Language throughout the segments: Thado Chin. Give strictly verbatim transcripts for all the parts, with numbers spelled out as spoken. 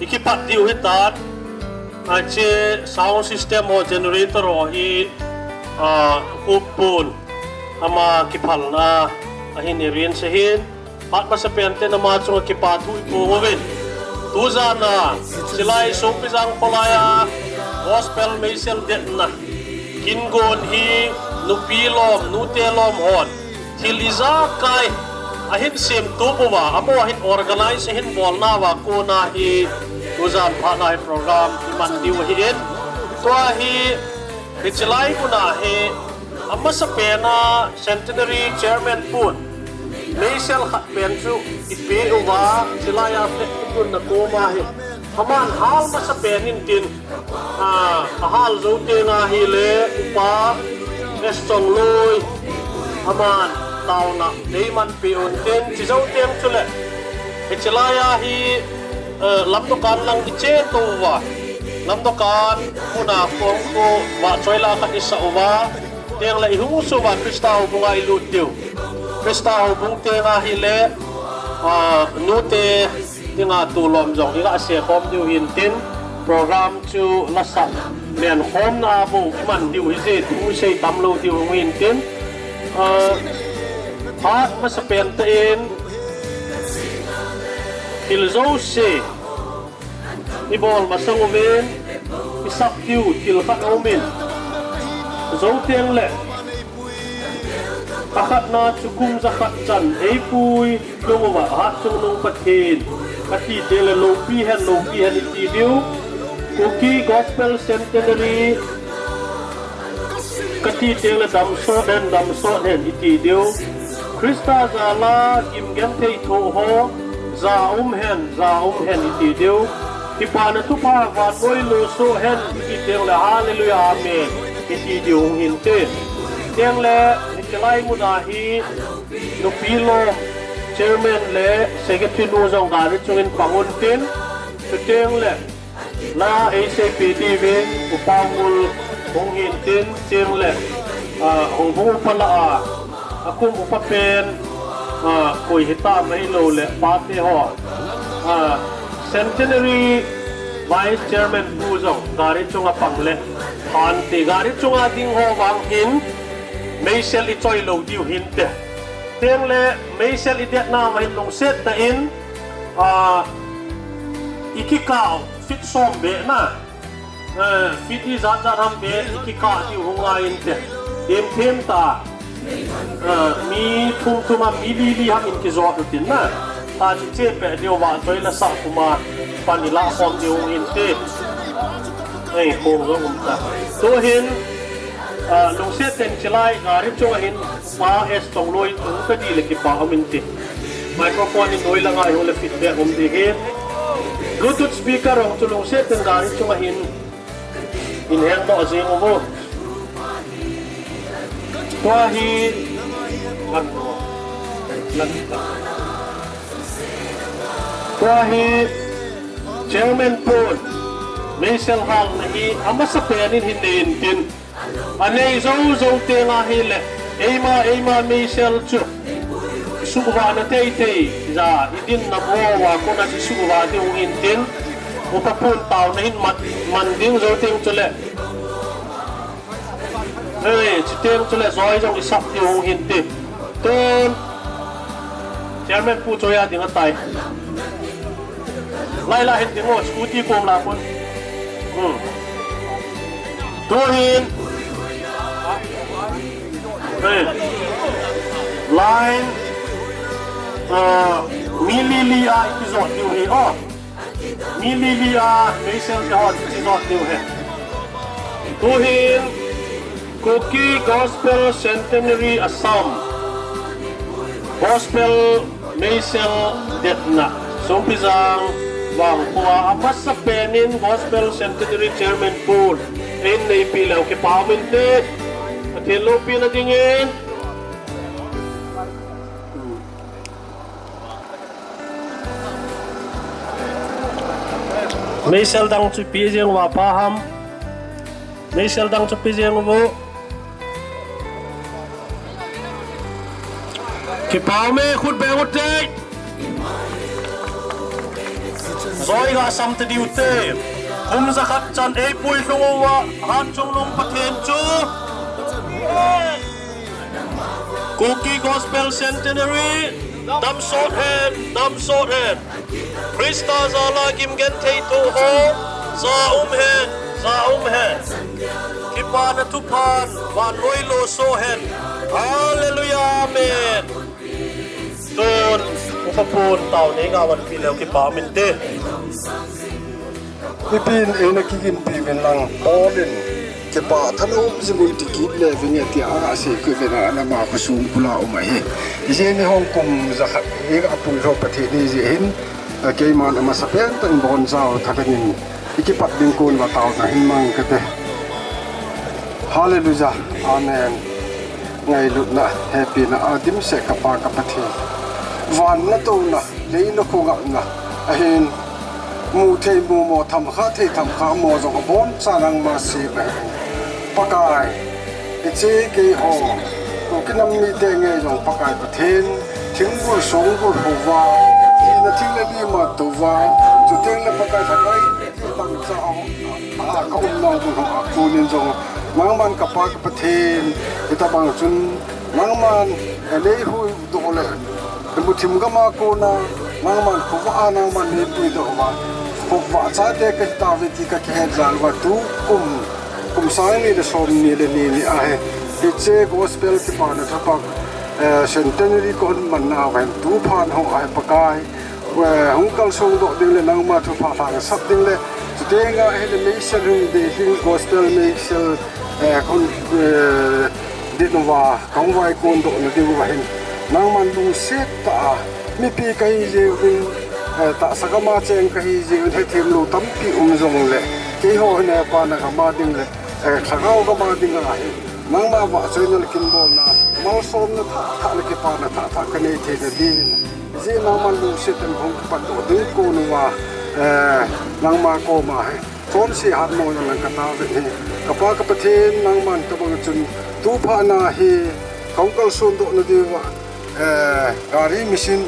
Ikipat diu hitan, ache sound system ho generator ho hi, a, hupun ama kiphalna ahin irin sehin, phat masapen te nama chunga kipathu ipu uvin. Tujana, silai Songpijang kholaiya, gospel meisel detna, kingon hi, nupi lom, nute lom hon. Thil ijakai ahin semtup uva, amaho ahin organize ahin bolna uva kona hi tujan phatna hi program iman diu ahin. Tua hi, hiche lai muna hi, amasapen a Centenary Chairman pun meisel khat pen chu ipe uva, hiche laiya flag itunna koma hi. Aman hal masapen in tin, a, ahal jou teng ahile, upa S Chongloi, aman taona neiman pe untin, chujou teng chule, hiche laiya hi, a, lamdokan lang iche tou uva, lamdokan muna kong khu vahchoi la khat isa uva, tengle ihung suh uva Christa houbunga ilut diu. Christa houbung teng ahile, a, nute dinga tulom jong iga sekhom diu hintin, program chu lasah lenkhomna bou iman diu hije, thu isei tamlou diu hung hintin, a, phat masapen tah in thil jouse ibol masang uvin, isap diu thil khat aumin, jou tengle, akhatna chu kum jakhat chan eipui lhung uva Hatchungnung Pathen, kati tengle loupi hen, loupi hen iti diu. Kuki Gospel Centenary, kati tengle damsot hen, damsot hen iti diu. Christa jala gim genthei thoh ho, ja um hen, ja um hen iti diu. Kipana thupha vannoi losoh hen iti tengle, Hallelujah, Amen iti diu hung hinte. Tengle, hiche lai muna hi, nupi lom, Chairman le Secretary nu jong gari chungin pang untin, chutengle, la eiseipi diuvin, Upa Ngul hung hintin, tengle, a, houbung upa lah a, akum upa pen, a, koi hitam ahiloule, pate ho, a, Centenary Vice Chairman pu jong gari chunga pangle, phante, gari chunga ding ho vang hin, meisel ichoi lou diu hinte. Tengle meisel idetna uva hin lungset tah in, a, ikikah u feet som beh na, a, feet ijat jat ham beh ikikah diu hung ngai inte. Themthem tah a, mi thum thum ham, mi li li ham in kijot utin na, tachu chepeh diu vahchoi lasah puma pan ilahkhom diu hung hinte. Ei, kong jong umta. Tuhin, a, lungset tah in hiche lai gari chunga hin Upa S Chongloi chu kadih le kipa um inte. Microphone in noi langa ihung le feedback um ding ahi. Bluetooth speaker jong chu lungset tah in gari chunga hin inhengdoh jeng uvo. Tua hi, tua hi Chairman pun meisel halna hi amasapen in hin nei intin, anei jou jou teng ahile, eima, eima meisel chu suhvahna teitei ja, idinna bou a kona isuhvah diu hintin, upa pun taona hin man, man ding jou teng chule, ei, chuteng chule joi jong isap diu hung hinte. Tun Chairman pu choi a ding atai. Lai la hin ding o, scooty kom la pon. Hmm. Tuhin, ei, line, a, mi li li a ikijot diu ahi o. Mi li li a meisel te ho ikijot diu ahi. Tuhin Kuki Gospel Centenary Assam Gospel meisel detna, Songpijang vangkhoa amasapen in Gospel Centenary Chairman pun eihin neipi leu kipa um inte. Pathen loupina dingin. Meisel dang chu ipi jeng uva pha ham. Meisel dang chu ipi jeng uvo. Kipa ume, khut beng u te. Oi, ga sam te diu te. Kum jakhat chan eipui lhung uva, Hatchungnung Pathen chu. Kuki Gospel Centenary, damsot hen, damsot hen. Christa jala gimgenthei tu ho, ja um hen, ja um hen. Kipana thuphan, vannoi lo so hen. Hallelujah, amen. Tun, upa pun tao nei nga van pi leu kipa min te. Ipin eina kigin pi min lang, Paul in, kipa thanom jing u ti kit le vinge tia ase kivena nama khosung kula um ahi. Ijeh ni hong kum jakhat, eipui lho Pathen ni jeh hin, keiman amasapen tah in bon jao thakan in, ikipat ding kon va tao ta hin mang kate. Hallelujah. Amen. Ngailutna, hepina, adimset kapa ka Pathen. Van na tona, lei na khonga na. Ahin, mu thei mu mo, tham kha thei tham kha mo jong abon cha nangma si ba. Pakai, ichi kei ho. Kuki nam mite nge jong Pakai Pathen. Thinggol songgol hova. Ina thing le ni ma tova. Chuteng le Pakai Pakai. Bang cha ho. A, ka um nau bang ho, a, kunin jong, nangman kapa ka Pathen, hitabang chun, nangman, e, nei hui doh le, e, muthim gama kona, nangman khovah a, nangman neipui doh uva, khovah chate kahi tauve ti kakihet jal uva, tu kum, kum sang ni le som ni le ni ni ahi, hiche gospel kipana thupha, e, centenary kon manna uva hin, tu phat ho ahi Pakai. Eh, hung kalsong doh ding le nangma thupha lhangsap ding le, chuteng ahile meisel hung ding, hing gospel meisel, eh, kon, eh, din uva, kahung vaikon doh na ding uva hin. Nangman lungset tah a, mipi kahi jeh uvin, eh, tahsa gama cheng kahi jeh uvin, hethem lou tampi um jong le, keiho hin hepa na gama ding le, eh, lhagao gama ding ahi. Nangma vahchoina le kinbolna, malsomna thah thah le kipana thah thah kanei theina dingin. Ijeh nangman lungset in kahung kipat doh ding kon uva, eh, nangma koma hi. Chonse hatmo jong lang kataove hi. Kapa ka Pathen nangman tabang chun tu phat na hi kahung kalson doh na diuva. Eh, gari machine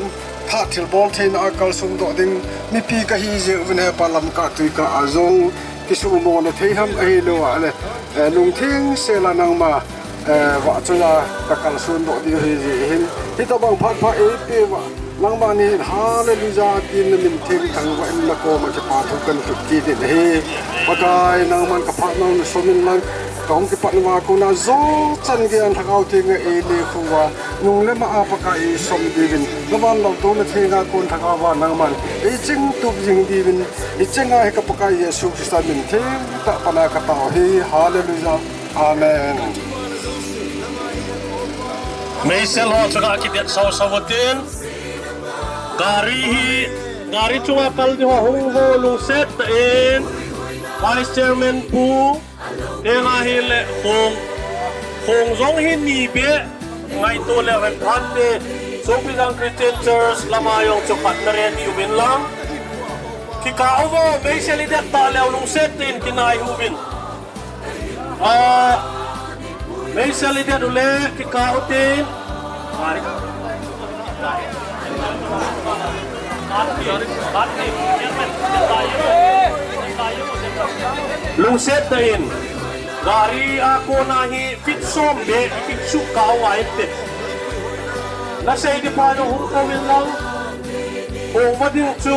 thah thilbol theina a kalson doh ding mipi kahi jeh uvin hepa Lamka Tuika a jong kisuhmo na thei ham ahilou a le, eh, lungtheng sel a nangma, eh, vahchoi a kakalson doh ding ahi jeh hin. Hitabang phat pha eipeuva nangma ni hin hallelujah tin na min theng thangvah in na koma kipa thu kahin thum kit in ahi. Pakai nangman ka phat nau na som in lang kahung kipat nauva kona jou chan geiya Lhagao Theng a eile khuva. Nung le ma a Pakai eisom diuvin, na van lamto na thenga kon Lhagao va nangman eiching tup jing diuvin, ichenga hi ka Pakai Jesu Christa min theng tah pana katao hi. Hallelujah. Amen. Meisel ho chunga kidet sau sau tin. Gari hi, gari chunga kal ding ho hung vo lungset tah in. Vice Chairman Pu. Teng ahile khong, khong jong hi ni beh ngaito le hen phante, Songpijang Christian Church lama jong chu khat na ready uvin lang. Kikah uvo, meisel idet tah leu lungset tah in kinai uvin. Ah, meisel idet u le kikah utin. Lungset tah in, gari a kona hi feet som beh, feet sukah uva inte. Nasei ding pha jong hung kou vin lang, hung va ding chu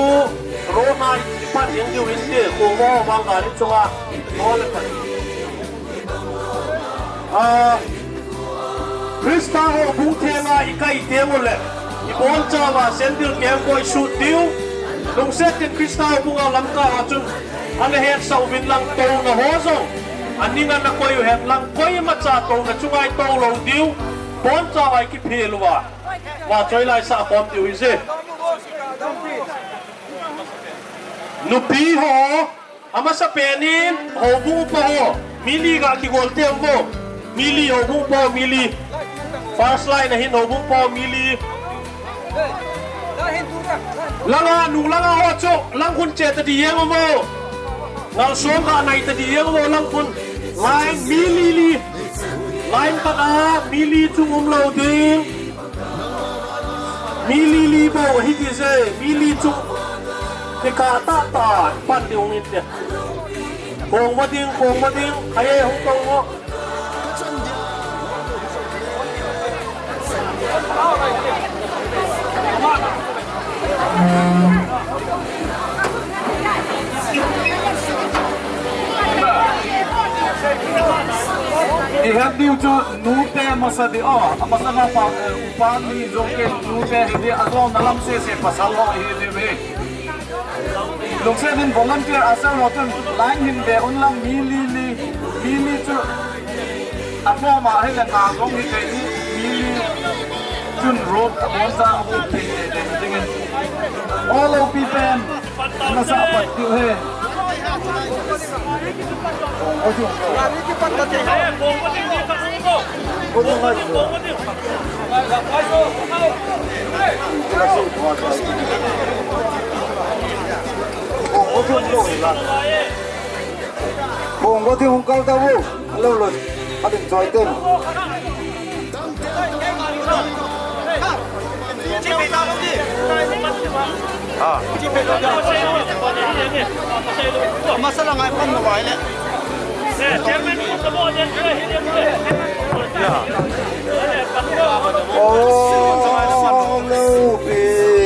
road a i pan ding diu inte, hung va vang gari chunga, hung le pan. Ah, Christa houbung thenga i kai teng uleh, i bonchauva sandal kengkoi sut diu. Lungset in Christa houbunga lamkai ho chun, ana hetsah uvin lang touna ho jong, aning ana koi u hen lang koimacha touna chunga i tou lou diu. Bonchauva i kiphel uva, vahchoi lai sah khom diu hije. Nupi ho, amasapen in, houbung upa ho, mi li ga kigol teng vo. Mi li houbung upa ho, mi li. First line a hin houbung upa ho, mi li. Langa, nung langa ho chu, lang khun che ta di jeng uvo. Ngal som ga nai ta di jeng uvo, lang khun. Line, mi li li. Line khat a, mi li chung um lou ding. Mi li li bou ahi ti je, mi li chung. Ka ta ta, pan ding in te. Kong va ding, kong va ding, hai hung kong va. I het diu chu nute masa di o, amasa na pa, eh, upa ni jong kei nute hi di, ajona lam sese pasal ho hi di ve. Lungset in volunteer asal ho chun line hin be un lang mi li li, mi li chu a form a hi le nga jong hi kei ni, mi li chun road a bon sa a hop thei thei thei ding in. All O P pen, nasa a pat diu he. Bong ko ti hung kal ta vo. Alo lo. Adin choi tem. Ah. Masala ngai pan mo wai le. Oh, no, baby.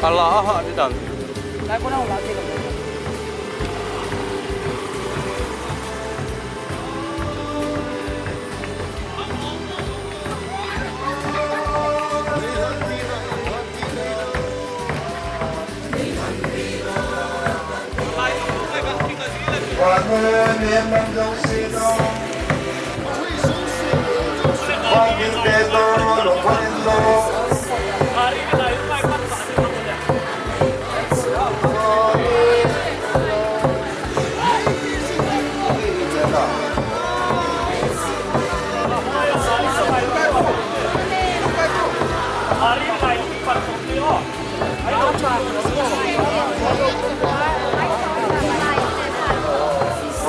Ala aha di dan.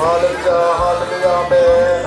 Hallelujah, hallelujah, amen.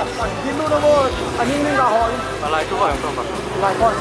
Dinu na mo, aning ning ka ho. Alai tu ho yang tu ho. Alai tu ho.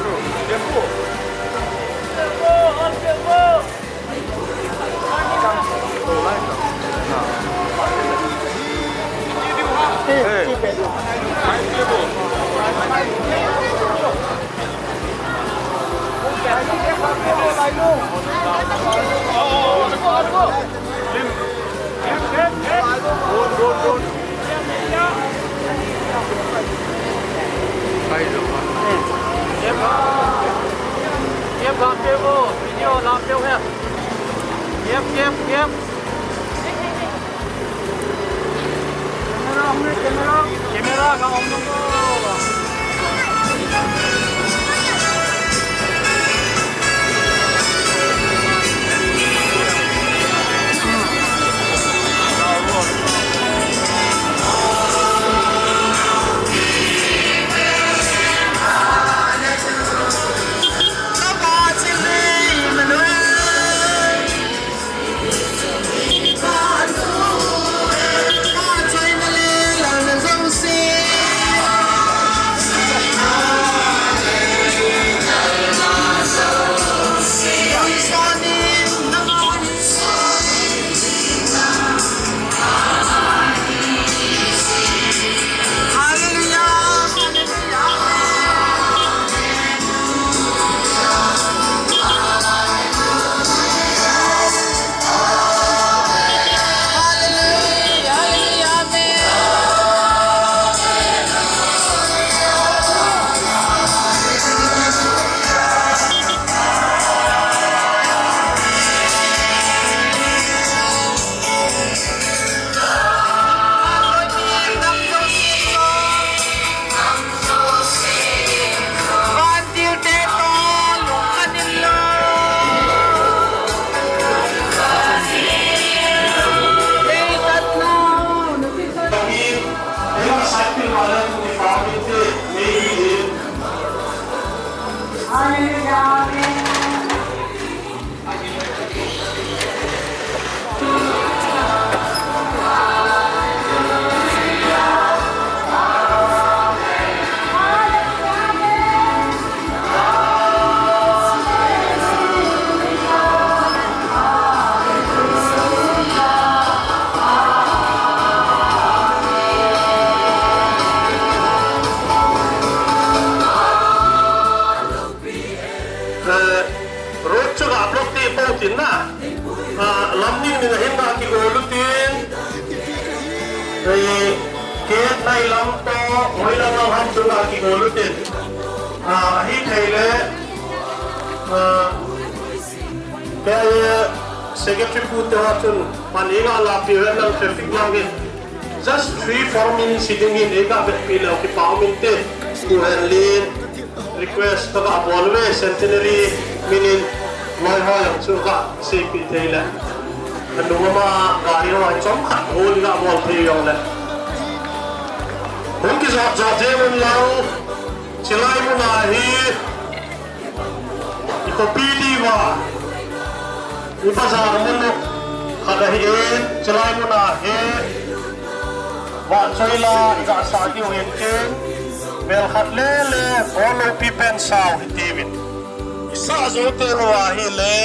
Yep, yep, yep, video lam pe he. Yep, yep, yep. Camera, camera. Camera ka on ko. Eh, road chu ga block ti po tin na. Ah, lam ning ning a hin ga kigol u tin. Eh, gate nai lam to, hoi lam lam ham chu ga kigol u tin. Ah, ahithei le, ah, kei, eh, secretary pu te ho chun, pan i ga la pi ve lang traffic lang in. Just three, four minutes hi ding hin, ei ga vetpi leu kipa um inte. Pu Henlin, request ka ga bol uve, Centenary min in, loi ho jong chu ga seipi thei le. Ka nung ama gari ho chomkhat hol ga bol thei jong le. Hung kijot jot jeng un lang, chilai mun a hi, i copy diuva, i bazar mun u khat ahi in, chulai mun a hi vahchoi la i ga sah diu hin tin, vel khat le le, bol lopi pen sao hi tiuvin. I sah jou teng uva ahile,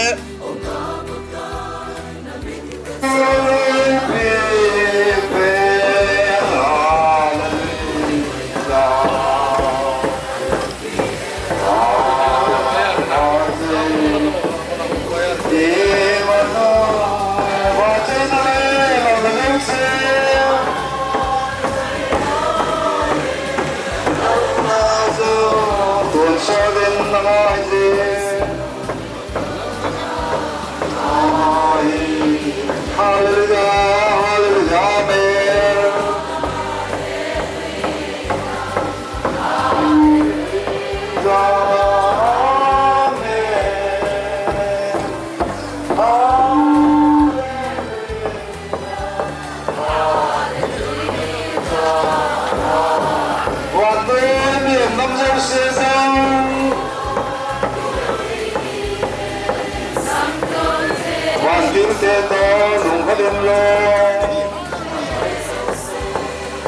Hallelujah, hallelujah, amen. Amen. Amen. Vantil te nam jouse jong, vantil te toh lungkhat in le,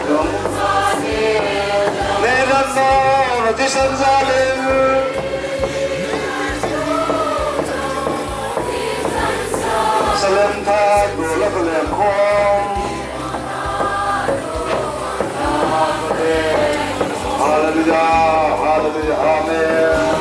lung Ti san za le. Salem tha, tu la ka lem khong. Hallelujah, hallelujah, amen.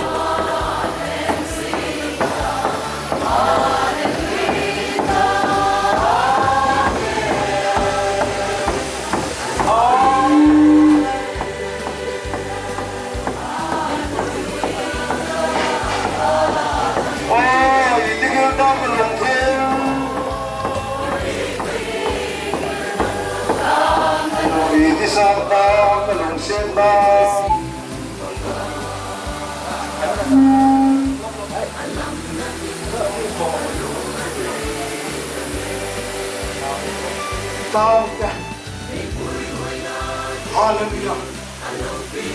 Hallelujah.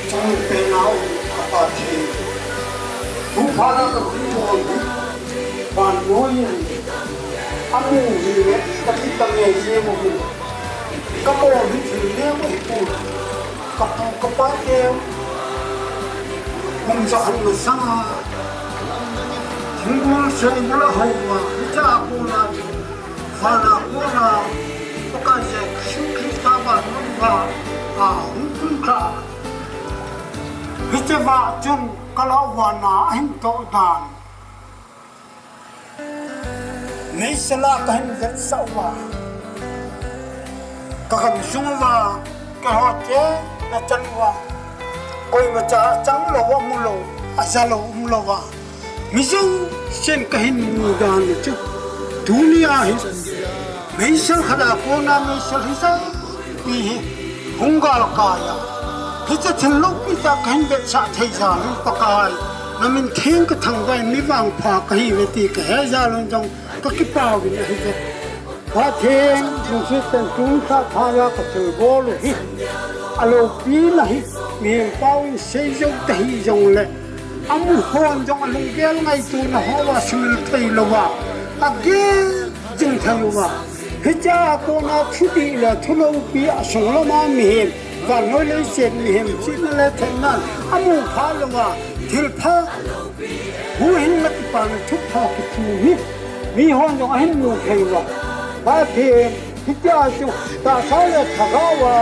Chang pe nau ka Pathen. Thu pha la ka thu bol hi. Vannoi in. Amu hi le ka ti ta nge ye mo hi. Ka bol hi thil le mo hi pu. Ka pu ka pa te. Kum sa an na sanga. Thil bol sei bol a hau ma. Hi cha ko na. Vana kona, Pakai Jesu Christa vannoi uva ahung kum kha. Hiche va chun ka lau vana ahin toh dan. Meisel a kahin vetsah uva. Ka gamsung uva, keiho cheng nachan uva. Koimacha achang lou, amu lou, aja lou, um lou va. Mi jousen kahin mu dan chu. Tunia hi. Meisel khat a kona meisel hijat pi hi. Hung galkai a. Hiche thil loupi tah kahin vetsah thei jal un Pakai. Na min theng ka thangvah in mi vangpha kahi uve ti kahe jal un jong ka kipah uvin ahi ve. Pathen, lungset tah in tuni tha phat a ka thilbol u hi. Aloupi na hi, mihem pau in seijou ta hih jongle. Amu hon jong alunggel ngaitona hoa sumil thei louva. Agel jing thei uva. Hichea kona thudih le thuloupi asung lama mihem. Vannoi leiset mihem chihna le themnan. Amu phat louva. Thilpha. Huhhingna kipana thupha kithum hi, mihon jong ahin mu thei uva. Pathen, hitia chu, tahsa le lhagao a,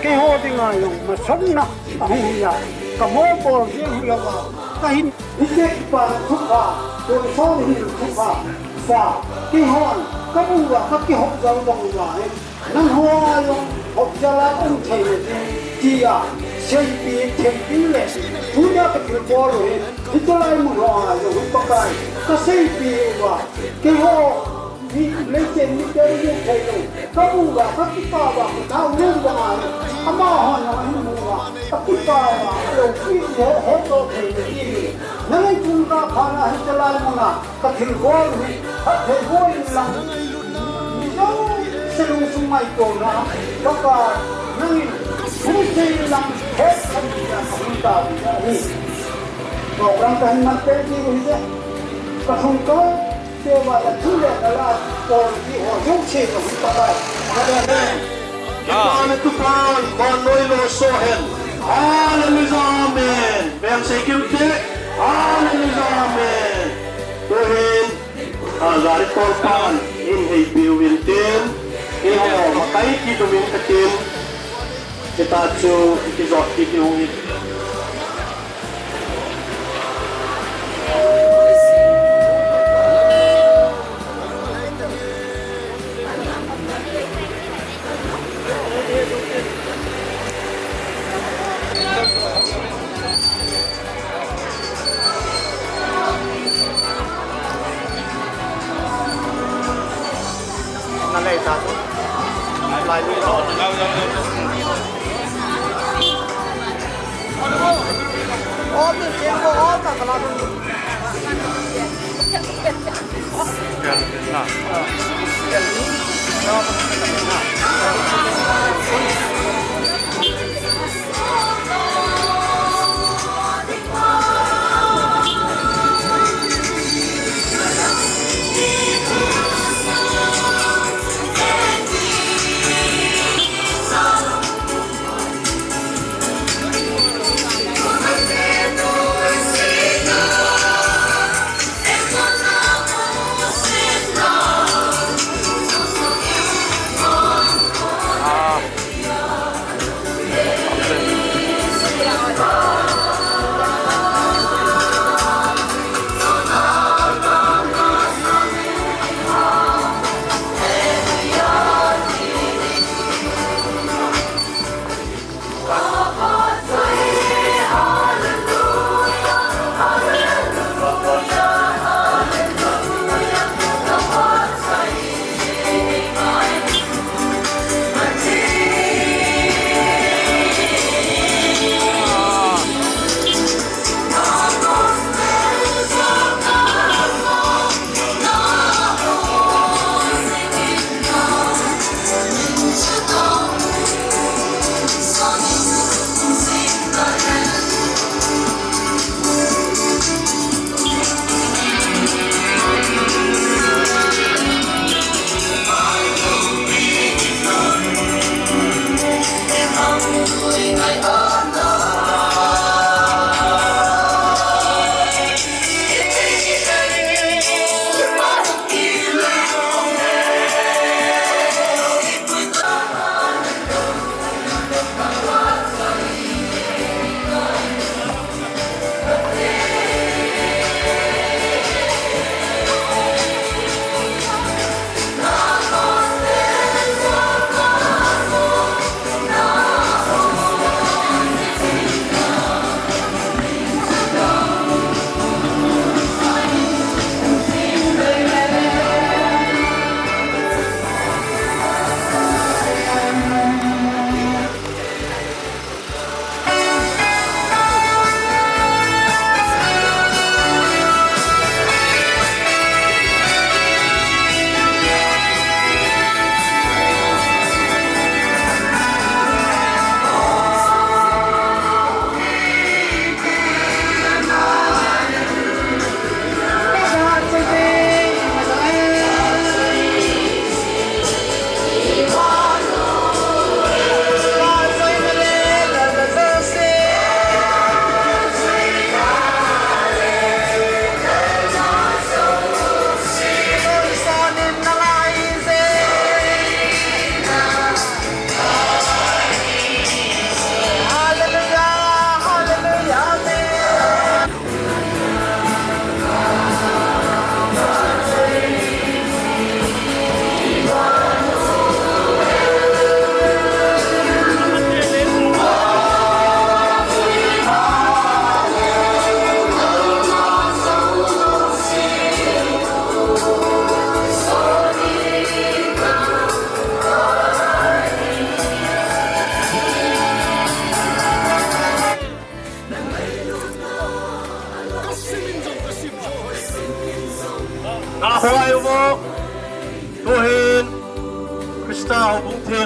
keiho dinga jong masatna ahung hi a, ka mobol jing hilouva, kahin, hiche kipana thupha, tonsot hin thupha, sa, keihon, kamu uva, kakihop jal jong uva hi. Nangho a jong hop jal a um thei le ding, tia, seipi thei ding le, tunia ka thilbol u hi, hiche lai mun ho a jong hi Pakai, ka seipi uva, keiho, mi, leiset mite mu thei lou, ka mu uva, ka kipah uva, ka thanom uva, amahon jong ahin mu uva, ka kipah uva, aloupi he, hetdoh thei le ding, na ngaichun ka phat a hiche lai mun a, ka thilbol hi, phatthei bol inlang, mi jousen lungsung ngaitona, Pakai, nangin, hung sei inlang, hetthei ding a, kahung tao ding ahi. Program kahin man pen diu hite, ka thum ka, te va la thu le na la, bol ti ho jouse jong Pakai, na le le. Kipana thupha, vannoi lo so hen. Hallelujah, amen. Veng sei kit ute. Hallelujah, amen. Tuhin, a, gari tolpan, in heipi uvin tin, in ho, makai kit uvin katin, kita chu, ikijot kit u hi.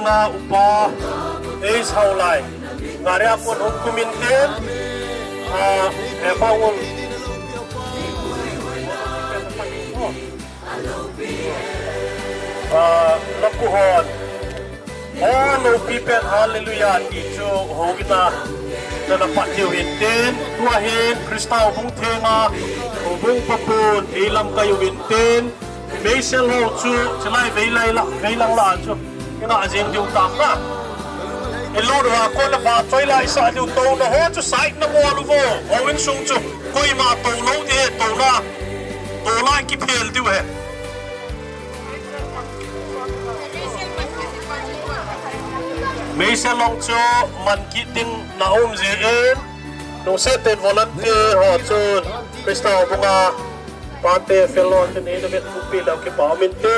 Upa, ei sao lai. Ngare a kon hung kumin ten. A, e pa ngol. A, lapu hon. O, lopi pen hallelujah ti chu ho ina. Nana pat diu hin ten. Tua hin Krista hung thenga. Hung papun. Ei lam kai u hin ten. Meisel ho chu, chulai veilai la, veilang la chu. Ina jeng diu tam na. Elu ro ko na ba choi lai sa diu to na ho chu sai na mo lu vo. Ho in sung chu. Koima to lo de to na. To na ki phel diu he. Meisel long chu man ki ding na um je en. Nung se ten volunteer ho chu. Krista ho bunga. Pate fellow chu nei na vet pu pi lo ki pa min te.